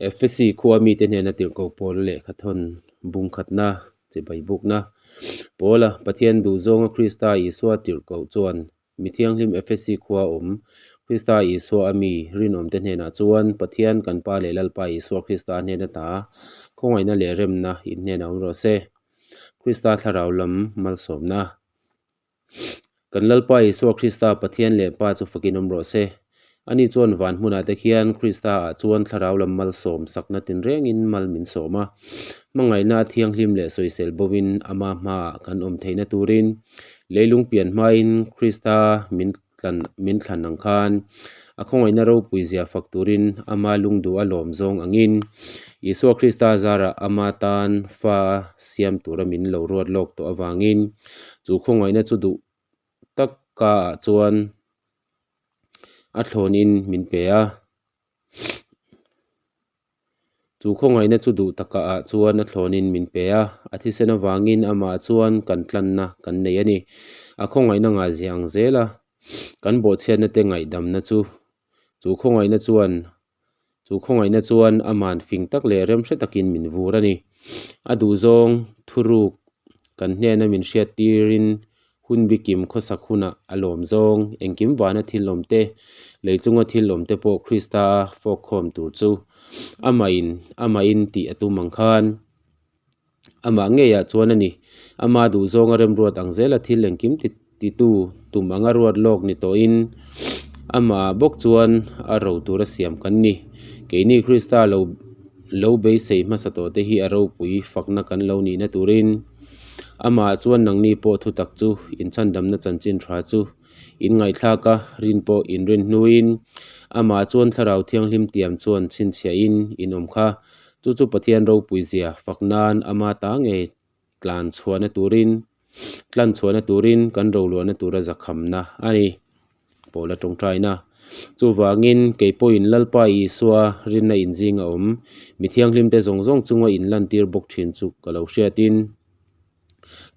Efesi khua mite hnena tirhkoh Paula lehkha thawn bung khatna chibai bukna. Paula, Pathian duhzawnga Krista Isua tirhkoh chuan mi thianghlim Efesi khua awm Krista Isua a mi rinawmte hnenah chuan Pathian kan Pa leh Lalpa Isua Krista hnena ta khawngaihna leh remna in hnenah awm rawh se. Krista thlarau lam malsawmna. Kan Lalpa Isua Krista Pathian leh Pa chu fakin awm rawh se. Ani chuan van hmunah te khian Krista ah chuan thlarau lam malsawm sakna tinrengin mal min sawm a. Hmangaihna thianghlim leh sawisel bovin ama hmaah kan awm theihna turin leilung pian hmain Krista min tlan min thlan ang khan a khawngaihna ropui zia fak turin ama lungduh a lawm zawng angin Isua Krista zarah ama tan fa siam tura min lo ruat lawk tawh avangin chu khawngaihna chu duh tak ka ah chuan a thlawnin min pe a. Chu khawngaihna chu duh takah ah chuan a thlawnin min pe a, a thisen avangin amah chuan kan tlanna kan nei a ni. A khawngaihna ngahzia ang zel a, kan bawhchhiatna te ngaihdamna chu chu khawngaihna chuan chu khawngaihna chuan aman fing tak leh remhre takin min vur a ni. A duhzawng thuruk kan hnena min hriat tirin Hun bikim khawsak hunah a lawm zawng, engkim vana thil awm te, lei chunga thil awm te pawh Krista a fawk khawm tur chu amahin amahin tih a tum ang khan amah ngeiah chuan a ni. Ama duhzawnga remruat ang zela thil engkim ti titu tum anga ruat lawk ni tawhin amah bawk chuan a ro tura siam kan ni. Keini Krista lo lo beisei hmasa tawh te hi a ropui fakna kan lo nihna turin Amah chuan nangni pawh thutak chu inchhandamna chanchin tha chu in ngaihthlak a, rin pawh in rin hnuin amah chuan Thlarau Thianghlim tiam chuan chhinchhiahin in awm kha. Chu chu Pathian ropui zia fak nan ama ta ngei tlan chhuahna turin tlan chhuahna turin kan roluahna tura zakhamna a ni. Pawl a tawngtaina. Chuvangin kei pawhin Lalpa Isua rinna inzing a awm. Mi thianghlimte zawng zawng chunga inlantir bawk thin chu ka lo hriatin,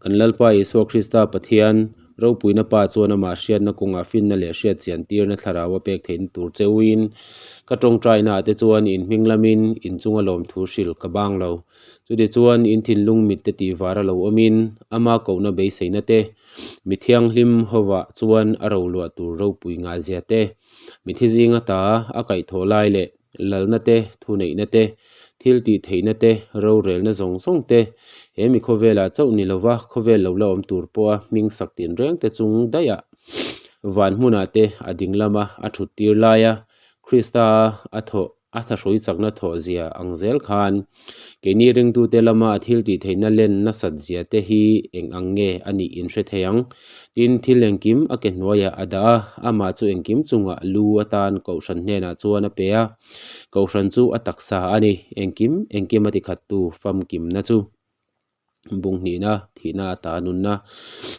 kan Lalpa Isua Krista Pathian ropuina Pa chuan amah hriatna kawngah finna leh hriat chian tirna thlarau a pek theihna tur cheuin ka tawngtainaah te chuan in hming lamin in chunga lawmthu hrilh ka bang lo. Chutichuan in thinlung mitte tihvar a lo awmin ama kohna beiseina te, Mi thianghlim hovah chuan a roluah tur ropui ngahzia te, mi thi zinga ta a kaihthawh lai leh lalna te, thuneihna te, thil tih theihna te, rorelna zawng zawng te, he mi khawvelah chauh ni lova khawvel lo la awm tur pawha hming sak tinreng te chung daihah van hmunah te a ding lama a thut tir laia Krista a thawh A thahrui chakna thawh zia ang zel khan keini ringtute lama a thil tih theihna len nasat zia te hi eng ang nge a nih in hre thei ang. Tin, thil engkim a ke hnuaiah a dah a, amah chu engkim chungah lu atan Kohhran hnenah chuan a pe a, Kohhran chu a taksa a ni, engkim engkim a tikhattu famkimna chu. Bung hnihna, thihna a ta nunna.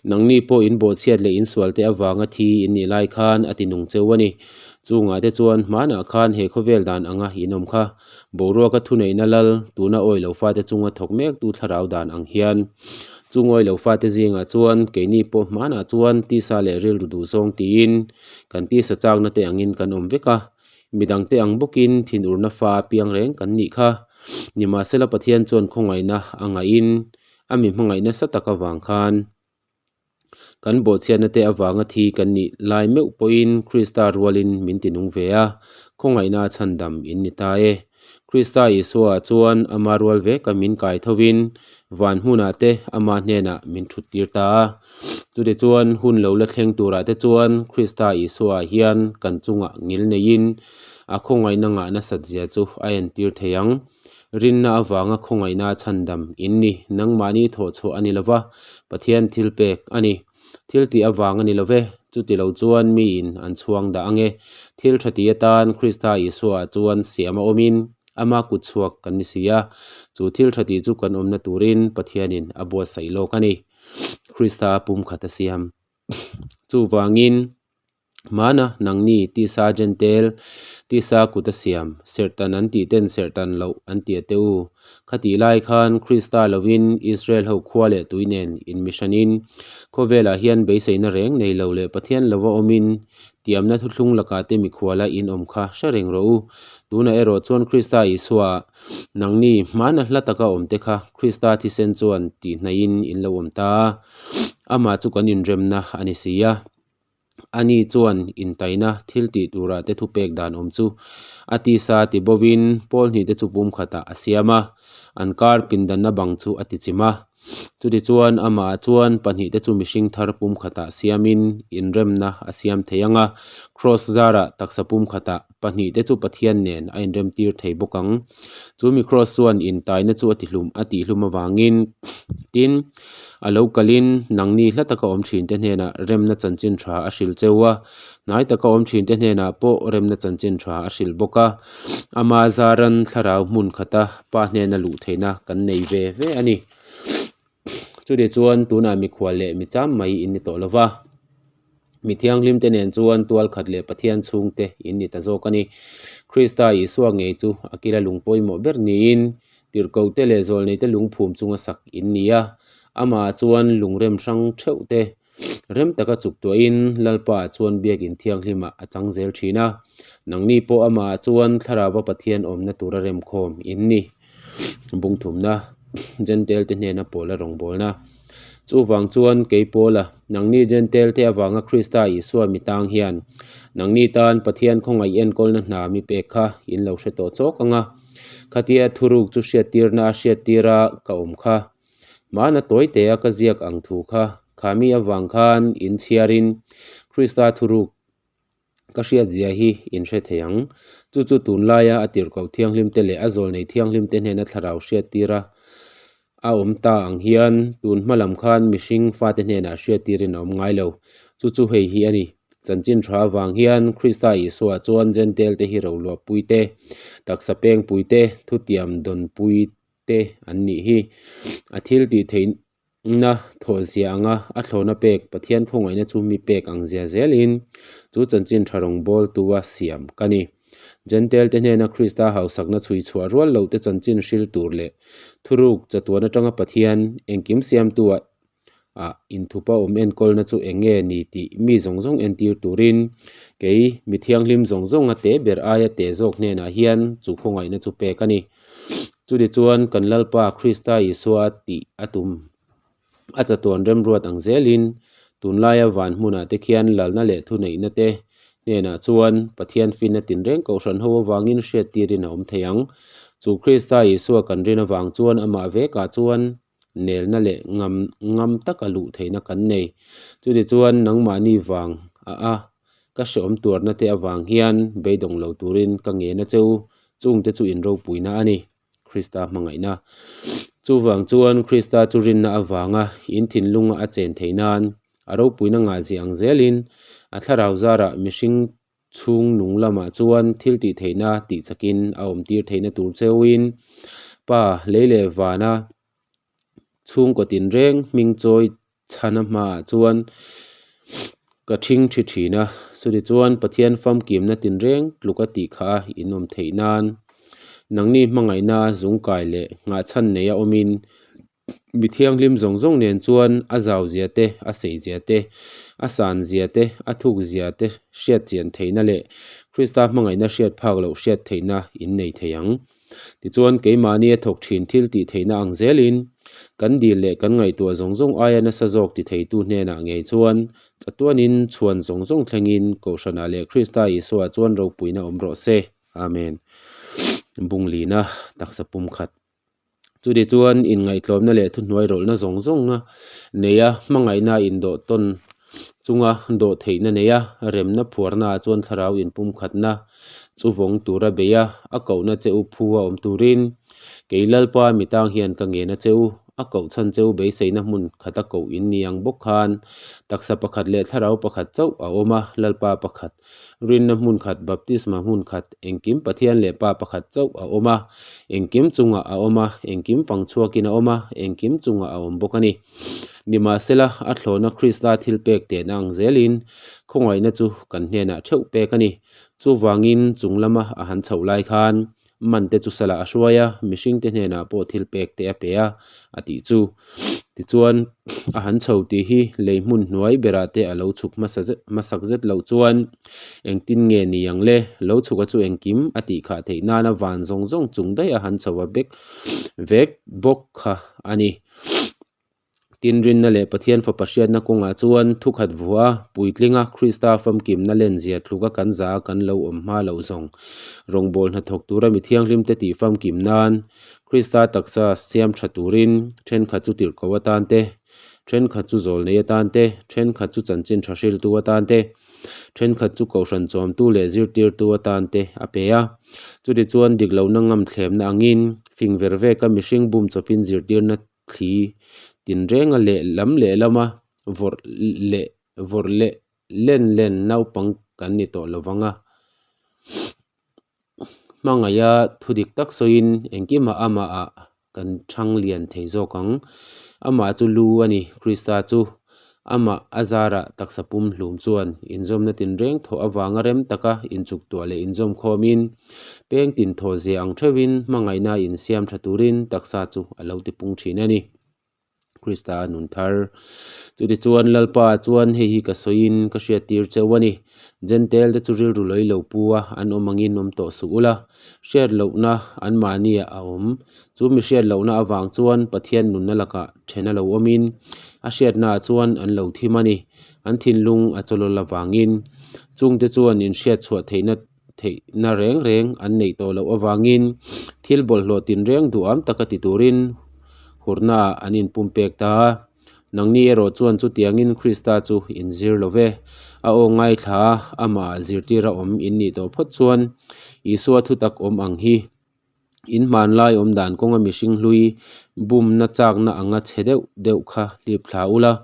Nangni pawh in bawhchhiat leh in sualte avanga thi in nih lai khan a ti nung cheu a ni. Chungah te chuan hmanah khan he khawvel dan anga in awm kha. Boruaka thuneihna lal, tuna awi lo fate chunga thawk mektu thlarau dan ang hian. Chung awi lo fate zingah chuan keini pawh hmanah chuan tisa leh rilru duh zawng tiin kan tisa chakna te angin kan awm vek a. Midangte ang bawkin thinurna fa piang reng kan nih kha. Nimahsela Pathian chuan khawngaihna a ngaihin a mi hmangaih nasa tak avang khan kan bawhchhiatna te avanga thi kan nih lai meuh pawhin Krista rualin min ti nung ve a, khawngaihna a chhandam in ni ta e. Krista Isua chuan ama rual veka min kai thovin van hmunah te ama hnenah min thut tir ta a. Chutichuan hun lo la thleng turah te chuan Krista Isua hian kan chungah ngil neiin a khawngaihna ngah nasat zia chu a entir thei ang. Rinna avanga khawngaihna a chhandam in ni. Nangmahni thawhchhuah a ni lova, Pathian thilpek a ni. Thil tih avang a ni lo ve, chuti lo chuan miin an chhuang dah ang e. Thil tha ti atan Krista Isua chuan siam a awmin ama kut chhuak kan ni si a, chu thil tha tih chu kan awmna turin Pathianin a buatsaih lawk a ni. Krista pumkhat a siam. Chuvangin. Hmana nangni tisa Jentail, tisa kut a siam, serhtan an tih ten serhtan loh an ti a te u. Khatih lai khan Krista lovin Israel ho khua leh tui nen inmihranin khawvelah hian beiseina reng nei lo leh Pathian lova awmin tiamna thuthlung lakah te mikhuala in awm kha hre reng rawh u. Tunah erawh chuan Krista Isua nangni hmana hla taka awmte kha Krista thisen chuan tihnaihin in lo awm ta a, amah chu kan inremna a ni si a. Ani chuan intaina thil tih turah te thupek dan awm chu a tisa ti bovin pawl hnih te chu pum khatah a siam a, an kar pindanna bang chu a ti chim a. Chutichuan amah chuan pahnihte chu mihring thar pum khatah siamin inremna a siam thei ang a, kraws zarah taksa pum khatah pahnihte chu Pathian nen a inremtir thei bawk ang. Chu mi kraws chuan intaina chu a tihlum a tihhlum avangin tin, a lo kalin nangni hla taka awm thinte hnenah remna chanchin tha a hrilh cheu a, hnai taka awm thinte hnenah pawh remna chanchin tha a hrilh bawk a. Ama zaran thlarau hmun khata pa hnena luh theihna kan nei ve ve a ni. Chutih chuan tunah mikhual leh mi cham mai in ni tawh lo va, mi thianghlim te nen chuan tual khat leh Pathian chhungte in ni ta zawk a ni. Krista Isua ngei chu a kila lung pawimawh ber niin tirhkohte leh zawlneite lungphum chunga sak in ni a, amah chuan lungrem hrang theuh te rem taka chuk tuahin Lalpa chuan biakin thianghlimah a chang zel thin a, nangni pawh amah chuan thlarauva Pathian awmna tura remkhawm in ni. Bungthumna, Jentail te hnena pawla rawngbawlna. Chuvang chuan kei Paula, nangni Jentail te avanga Krista Isua mi tang hian, nangni tan Pathian khawngaih enkawlna hna mi pek kha in lo hre tawh chawk ang a. Khatia thuruk chu hriattirna a hriattira ka awm kha. Hmana tawitea ka ziak ang thu kha, kha mi avang khan in chhiarin Krista thuruk Ka hriat zia hi in hre thei ang. Chu chu tunlaia a tirhkoh thianghlim te leh a zawlnei thianghlim te hnena thlarau hriat tira a awm ta ang hian tun hma lam khan mihring fate hnenah hriat tirin a awm ngai lo. Chu chu hei hi a ni. Chanchin tha avang hian Krista Isua chuan Jentail te hi roluahpui te, taksa pengpui te, thutiam dawnpui te an nih hi. A thil tih theih Na thawh zia anga a thlawhna pek Pathian khawngaihna chu mi pek ang zia zelin chu chanchin tha rawngbawltu a siam ka ni. Jentail te hnena Krista hausakna chhui chhuah rual loh te chanchin hril tur leh thuruk chatuan atanga Pathian engkim siamtu ah ah inthupa awm enkawlna chu eng nge ni tih mi zawng zawng entir turin kei mi thianghlim zawng zawnga te ber aia te zawk hnenah hian chu khawngaihna chu pek a ni. Chutichuan kan Lalpa Krista Isua tih a tum a chatuan remruat ang zelin tunlaia van hmunah te khian lalna leh thuneihna te hnenah chuan Pathian finna tinreng kohhran ho avangin hriattirin a awm thei ang. Chu Krista Isua kan rin avang chuan amah vekah chuan nelna leh ngam ngam taka luh theihna kan nei. Chutichuan nangmahni vang a a ka hreawm tuarna te avang hian beidawng lo turin ka ngen a che u, chungte chu in ropuina a ni, Krista hmangaihna. Chuvang chuan Krista chu rinna avanga in thinlunga a chen theih nan a ropuina ngahzia ang zelin a thlarau zarah mihring chhung nung lamah chuan thil tih theihna tih chakin a awm tir theihna tur cheuhin Pa lei leh vana chhungkaw tinreng hming chawi chhana hmaah chuan ka thing thi thin a, chutichuan Pathian famkimna tinreng tluka tih kha a inawm theih nan nangni hmangaihna zungkai leh nghahchhan neia awmin Mi thianghlim zawng zawng nen chuan a zau zia te, a sei zia te, a san zia te, a thuk zia te hriat chian theihna leh Krista hmangaihna hriat phak loh hriat theihna in nei thei ang. Tichuan, keimahni a thawk thin thil tih theihna ang zelin, kan dil leh kan ngaihtuah zawng zawng aia nasa zawk ti theitu hnenah ngei chuan chatuanin chhuan zawng zawng thlengin Kohhranah leh Krista Isua chuan ropuina awm rawh se. Amen. Bunglina taksa pumkhat. Chuti chuan inngaihtlawmna leh thuhnuai rawlhna zawng zawnga neia hmangaihna indawh tawn chunga dawh theihna neia remna phuarnaah chuan thlarau inpumkhatna chu vawng tura bei a, a kohna che u phu a awm turin kei Lalpa mi tang hian ka ngen a che u. A koh chhan cheu beiseina hmun khata koh in ni ang bawk khan taksa pakhat leh thlarau pakhat chauh a awm a, Lalpa pakhat, rinna hmun khat, baptisma hmun khat, engkim Pathian leh Pa pakhat chauh a awm a, engkim chungah a awm a, engkim fang chhuakin a awm a, engkim chungah a awm bawk a ni. Nimahsela, a thlawhna Krista thilpek tehna ang zelin khawngaihna chu kan hnenah theuh pek a ni. Chuvangin chung lama a han chhoh lai khan Man te chu salah a hruai a, mihring te hnenah pawh thil pek te a pe a, a tih chu. Tichuan, a han chho tih hi lei hmun hnuai berah te a lo chhuk hmasa zet hmasak zet loh chuan engtin nge ni ang le? Lo chhuka chu engkim a tih khah theih nana van zawng zawng chung daih a han chho a bek vek bawk kha a ni. Tin, rinna leh Pathian Fapa hriatna kawngah chuan thukhat vua a, puitlinga Krista famkimna lenzia tluka kan za a kan lo awm hma loh zawng rawngbâwl hnathawk tura mi thianghlimte tih famkim nan Krista taksa siam tha turin thenkhat chu tirhkoh atan te, thenkhat chu zawlnei atan te, thenkhat chu chanchin tha hriltu atan te, thenkhat chu kohhran chawmtu leh zirtirtu atan te a pe a. Chutichuan diklohna ngamthlemna angin fing ver veka mihring bum chawpin zirtirna thli tinrenga leh lam leh lama vawrh leh vawrh leh len len naupang kan ni tawh lo vang a. Hmangaih a thu dik tak sawiin engkimah amahah kan thang lian thei zawk ang. Amah chu lu a ni, Krista chu. Amah a zarah taksa pum hlum chuan inzawmna tinreng thawh avanga rem taka inchuktuah leh inzawm khawmin peng tin thaw zia ang theuhin hmangaihna insiam tha turin taksa chu a lo tipung thin a ni. Krista a nun thar. Chutichuan Lalpa chuan hei hi ka sawiin ka hriattir cheu a ni. Jentail te chu rilru lei lo pu a, an awm angin awm tawh suh ula. Hriat lohna anmahniah a awm. Chu mi hriat lohna avang chuan Pathian nunna lakah then a lo awmin a hriatnaah chuan an lo thim a ni. An thinlung a chawlawl avangin chungte chuan inhriat chhuah theihna theihna reng reng an neih tawh loh avangin thil bawlhhlawh tinreng duham taka ti turin hurnaah an inpumpek ta a. Nangni erawh chuan chutiangin Krista chu in zir lo ve. A aw ngaithla a, amah zirtir a awm in nih tawh phawt chuan Isua thutak awm ang hi in hmanlai awm dan kawnga mihring hlui bumna chakna anga chhe deuh deuh kha hlip thla ula,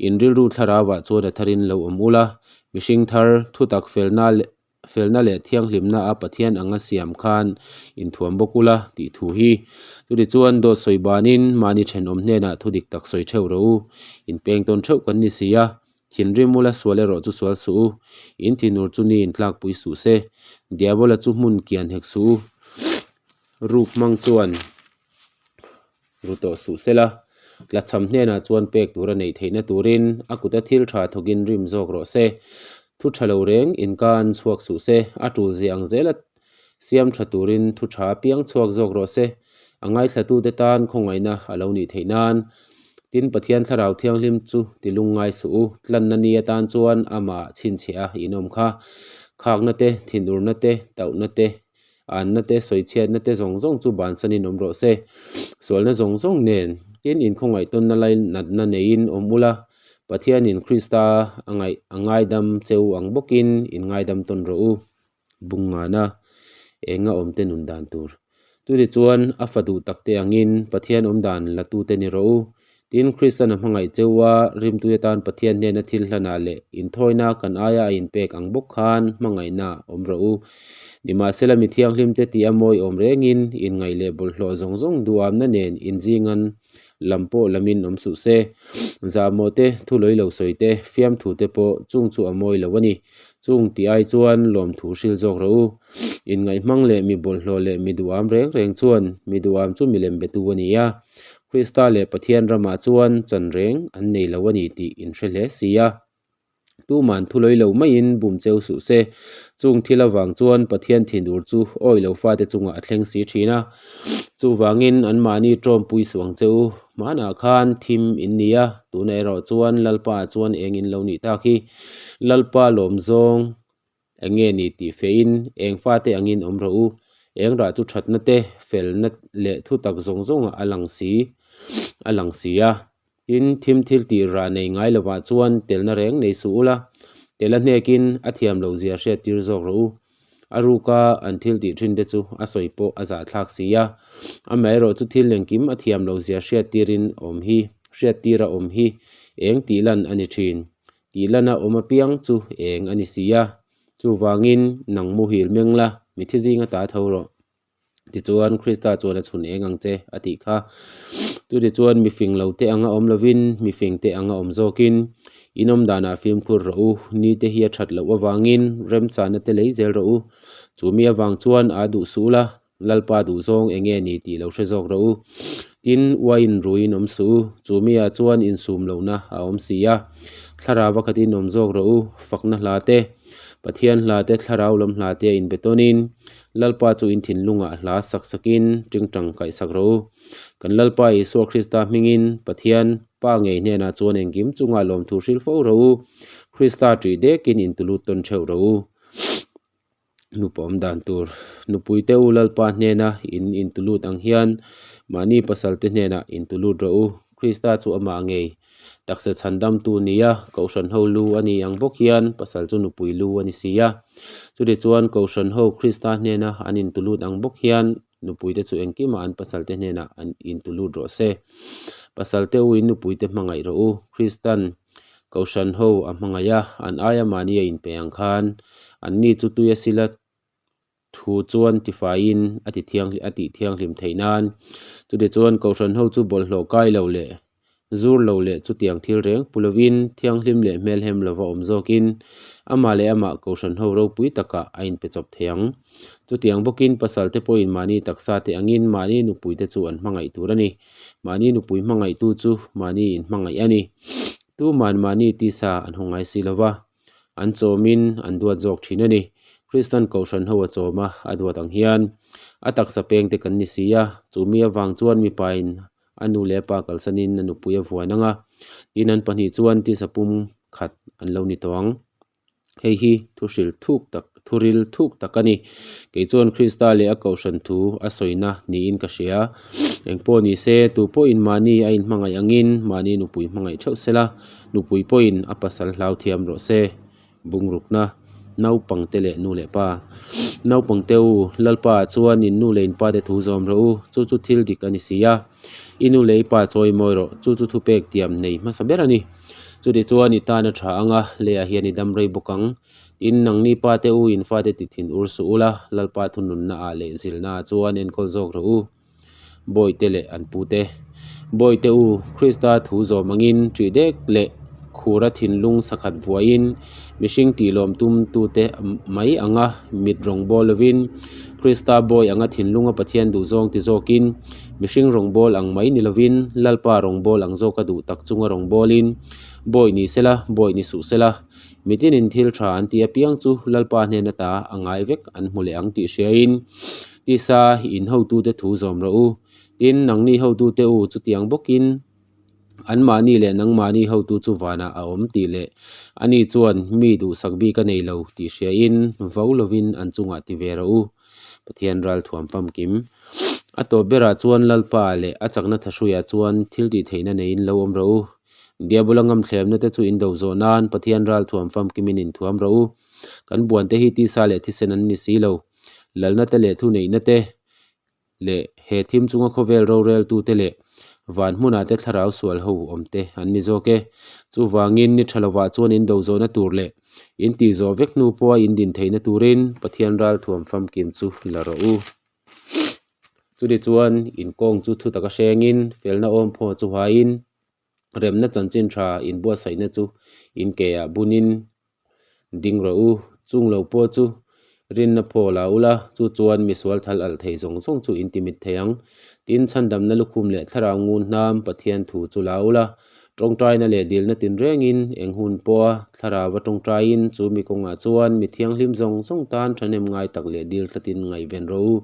in rilru thlarauah chuan a tharin lo awm ula, mihring thar thutak felna leh Felna leh thianghlimna a Pathian anga siam khan inthuam bawk ula tih thu hi. Chutichuan dawt sawi banin mahni thenawm hnenah thu dik tak sawi theuh rawh u. Inpeng tawn theuh kan ni si a, thinrim ula sual erawh chu sual suh u. In thinur chu ni intlakpui suh se. Diabola chu hmun kian hek suh u. Ruk hmang chuan ru tawh suh sela, tlachham hnenah chuan pek tura neih theihna turin a kuta thil tha thawkin rim zawk rawh se. Thu tha lo reng inka an chhuak suh se, a tul zia ang zela siam tha turin thu tha apiang chhuak zawk rawh se. A ngaithlatute tan khawngaihna a lo nih theih nan. Tin, Pathian Thlarau Thianghlim chu ti lungngai suh u, tlanna ni atan chuan amah chhinchhiah a inawm kha. Khakna te, thinurna te, tauhna te, Anna te, sawichhiatna te zawng zawng chu bansanin awm rawh se. Sualna zawng zawng nen tin inkhawngaihtawnna lai natna neiin awm ula, Pathianin Krista a ngaih a ngaidam cheu ang bawkin in ngaidam tawn rawh u. Bungngana enga awmte nun dan tur. Chutichuan a fa duh takte angin Pathian awm dan latute ni rawh u. Tin, Kristan a hmangaih cheu a, rimtui atan Pathian hnena thil hlanah leh inthawina kan aia a inpek ang bawk khan hmangaihna awm rawh u. Nimahsela mi thianghlimte tih a mawi awm rengin inngaih leh bawlhhlawh zawng zawng duhamna nen inzingan lam pawh lamin awm suh se. Zahmawh te, thu lawi lo sawi te, fiamthu te pawh chung chu a mawi lo a ni. Chung tih ai chuan lawmthu hril zawk rawh u. Inngaih hmang leh mi bawlhhlawh leh mi duham reng reng chuan mi duham chu milem betu a ni a. Krista leh Pathian ramah chuan chan reng an nei lo a ni tih in hre hle si a. Tuman thu lawi lo maiin bum cheu suh se. Chung thil avang chuan Pathian thinur chu awi lo fate chungah a thleng si thin a. Chuvangin anmahni tawmpui suh ang che u. Hmanah khan thim in ni a, tunah erawh chuan Lalpa ah chuan eng in lo nih tak hi. Lalpa lawm zawng eng nge ni tih fehin eng fate angin awm rawh u. Eng rah chu thatna te, felna leh thutak zawng zawngah a lang si a lang si a. Tin, thim thil tih rah nei ngai lovah chuan telna reng nei suh ula, tel a hnekin a thiam loh zia hriat tir zawk rawh u. A ruka an thil tih thin te chu a sawi pawh a zahthlak si a. Amaherawh chu thil engkim a thiam lo zia hriattirin awm hi hriattir a awm hi eng tih lan a ni thin. Tih lana awm apiang chu eng a ni si a. Chuvangin nang muhil meng la, mithi zinga ta tho rawh. Tichuan, Krista chuan a chhun eng ang che, a tih kha. Chutichuan, mi fing lo te anga awm lovin, mi fing te anga awm zawkin, in awm danah fimkhur rawh u, ni te hi a that loh avangin remchahna te lei zel rawh u. Chu mi avang chuan aa duh suh la, Lalpa duhzawng eng nge ni tih lo hre zawk rawh u. Tin, uaiin ruiin awm suh u, chu miah chuan insum lohna a awm si a. Thlarau a khatin awm zawk rawh u, fakna hla te, Pathian hla te, thlarau lam hla te a inbe tawnin, Lalpa chu in thinlungah hla sak sakin tingtang kaihsak rawh u. Kan Lalpa Isua Krista hmingin Pathian Pa ngei hnenah chuan engkim chungah lawmthu hrilh fo rawh u. Krista ṭih dekin intulut tawn ṭheuh rawh u. Nupa awm dan tur Nupuite u Lalpa hnena in intulut ang hian mahni pasalte hnenah intulut rawh u. Krista chu amah ngei taksa chhandamtu nia Kohhran ho lu a ni ang bawk hian pasal chu nupui lu a ni si a. Chutichuan Kohhran ho Krista hnena an intulut ang bawk hian nupuite chu engkimah an pasalte hnenah an intulut rawh se. Pasalte u in nupuite hmangaih rawh u. Kristan Kohhran ho a hmangaih a, an aia mahni a inpe ang khan anni chu tui a sila thu chuan tifaiin a ti thianghlim a tih thianghlim theih nan. Chutichuan Kohhran ho chu bawlhhlawh kai lo leh zur lo leh chutiang thil reng pu lovin thianghlim leh hmelhem lova awm zawkin amah leh amah Kohhran ho ropui takah a inpe chawp thei ang. Chutiang bawkin pasal te pawhin mahni taksa te angin mahni nupui te chu an hmangaih tur a ni. Mahni nupui hmangaihtu chu mahni inhmangaih a ni. Tuman mahni tisa an haw ngai si lova. An chawmin an duat zawk thin a ni. Kristan Kohhran ho a chawm a, a duat ang hian a taksa peng te kan ni si a, chu mi avang chuan mipain a nu leh a pa kalsanin a nupui a vuan ang a, tin an pahnih chuan tisa pum khat an lo ni tawh ang. Hei hi thuhril thuk tak, thuril thuk tak a ni. Kei chuan Krista leh a Kohhran thu a sawina niin ka hria. Engpawh ni se, tu pawhin mahni a inhmangaih angin mahni nupui hmangaih theuh sela, nupui pawhin a pasal hlau thiam rawh se. Bungrukna, Naupangte leh nu leh pa. Naupangte u, Lalpa ah chuan in nu leh in pate thu zawm rawh u, chu chu thil dik a ni si a. I nu leh i pa chawi mawi rawh, chu chu thupek tiam nei hmasa ber a ni. Chutichuan i tan a tha ang a, leiah hian i dam rei bawk ang. Tin, nangni pate u in fate ti thin ur suh ula, Lalpa thununna ah leh zilna ah chuan enkawl zawk rawh u. Bawihte leh an pute. Bawihte u, Krista thu zawm angin ṭih dek leh khura thinlung sakhat vuaiin mihring tihlawm tum tute mai anga mit rawngbâwl lovin, Krista bawi anga thinlunga Pathian duhzawng ti zawkin, mihring rawngbâwl ang mai ni lovin, Lalpa rawngbâwl ang zawka duh tak chunga rawngbâwlin, Bawi ni sela, bawi ni suh sela, mitinin thil ṭha an tih apiang chu Lalpa hnen ata a ngai vek an hmu leh ang tih hriain, Tisa in hotute thu zawm rawh u. Tin, nangni hotute u chutiang bawkin anmahni leh nangmahni hotu chu vanah a awm tih leh ani chuan mi duhsak bik a nei lo tih hriain vo lovin an chungah ti ve rawh u. Pathian ralthuam famkim. A tawp berah chuan Lalpa leh a chakna thahruiah chuan thil tihtheihna neiin lo awm rawh u. Diabola ngamthlemna te chu in do zawh nan Pathian ralthuam famkimin inthuam rawh u. Kan buante hi tisa leh thisen an ni si lo. Lalna te leh thuneihna te leh he thim chunga khawvel roreltute leh van hmunah te thlarau sual ho awm te an ni zawk e. Chuvangin ni tha lovah chuan in do zawhna tur leh in tih zawh vek hnu pawha in din theihna turin Pathian ralthuam famkim chu la rawh u. Chutichuan in kawng chu thu taka hrengin felna awmphaw chu haiin Remna chanchin tha inbuatsaihna chu in keah bunin ding rawh u. Chung lo pawh chu rinna phaw la ula, chu chuan misual thal alh thei zawng zawng chu in timit thei ang. Tin, chhandamna lukhum leh thlarau ngun hnam Pathian thu chu la ula, tawngtaina leh dilna tinrengin eng hun pawha thlarau a tawngtaiin chu mi kawngah chuan mi thianghlim zawng zawng tan thahnem ngai tak leh dil thlatin ngaihven rawh u.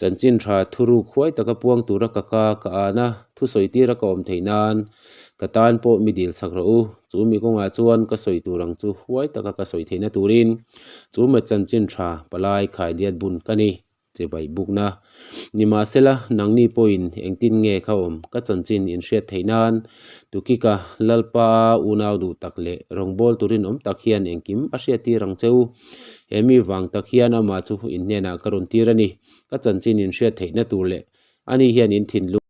Chanchin tha thuruk huai taka puang tura ka ka ka an a. Thusawi tira ka awm theih nan ka tan pawh mi dil chak rawh u. Chu mi kawngah chuan ka sawi tur ang chu huai taka ka sawi theihna turin chu mi chanchin tha palai khaidiat bun ka ni. Chibai bukna. Nimahsela, nangni pawhin engtin nge kha awm ka chanchin in hriat theih nan Tukika Lalpa unau duh tak leh rawngbawltu rinawm tak hian engkim a hriattir ang che u. He mi vang tak hian amah chu in hnenah ka rawn tir a ni. Ka chanchin in hriat theihna tur leh ani hian in thinlung.